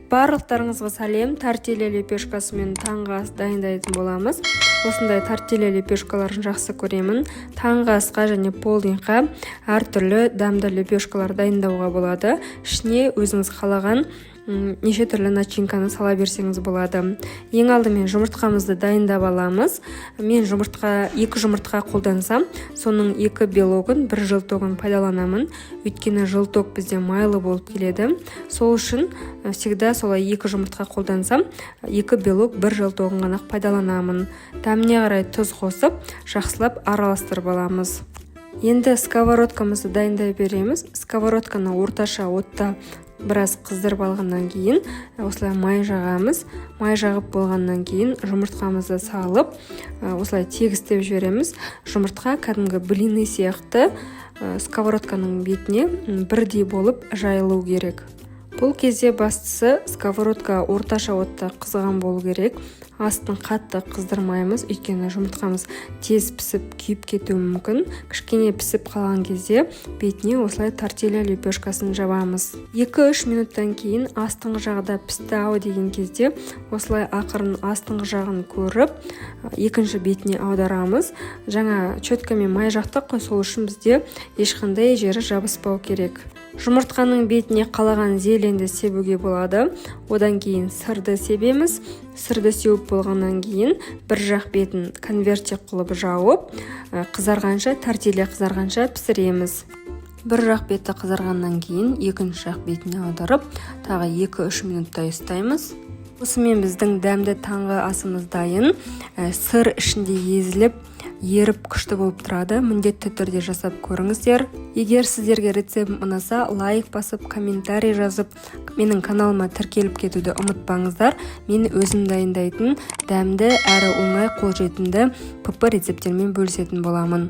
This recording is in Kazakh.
Барлықтарыңызға сәлем! Тортилья лепешкасымен таңғы ас дайындайтын боламыз. Осындай тортилья лепешкаларын жақсы көремін. Таңғы асқа және полдникқа әртүрлі дәмді лепешкалар дайындауға болады. Ішіне өзіңіз қалаған неше түрлі начинканы сала берсеңіз болады. Ең алдымен жұмыртқамызды дайындап аламыз. Мен жұмыртқа, екі жұмыртқа қолдансам, соның екі белогын, бір желтогын пайдаланамын, өйткені желток бізде майлы болып келеді. Сол үшін всегда солай екі жұмыртқа қолдансам, екі белок, бір желтогын ғана пайдаланамын. Дәміне қарай тұз қосып, жақсылап араластырып аламыз. Енді сковородкамызды дайындай береміз. Сковородканы орташа отта біраз қыздырып алғаннан кейін осылай май жағамыз. Май жағып болғаннан кейін жұмыртқамызды салып, осылай тегістеп жібереміз. Жұмыртқа кәдімгі блины сияқты сковородканың бетіне бірдей болып жайылу керек. Бұл кезде бастысы сковородка орташа отта қызған болу керек. Астын қатты қыздырмаймыз, өйткені жұмыртқамыз тез пісіп, күйіп кетуі мүмкін. Кішкене пісіп қалған кезде бетіне осылай тортилья лепешкасын жабамыз. 2-3 минуттан кейін астыңғы жағы да пісті ау деген кезде осылай ақырын астыңғы жағын көріп, екінші бетіне аударамыз. Жаңа четкамен май жақтық қой, сол үшін бізде ешқандай жері жабыспау керек. Жұмыртқаның бетіне қалаған зеленді себуге болады. Одан кейін сырды себеміз. Сырды сеуіп болғаннан кейін бір жақ бетін конвертте қылып жауып, қызарғанша, тортилья қызарғанша пісіреміз. Бір жақ беті қызарғаннан кейін екінші жақ бетіне аударып, тағы 2-3 минуттай ұстаймыз. Осымен біздің дәмді таңғы асымыз дайын. Сыр ішінде езіліп, еріп, күшті болып тұрады. Міндетті түрде жасап көріңіздер. Егер сіздерге рецептім ұнаса, лайк басып, комментарий жазып, менің каналыма тіркеліп кетуді ұмытпаңыздар. Мен өзім дайындайтын дәмді әрі оңай қолжетімді ПП рецепттермен бөлісетін боламын.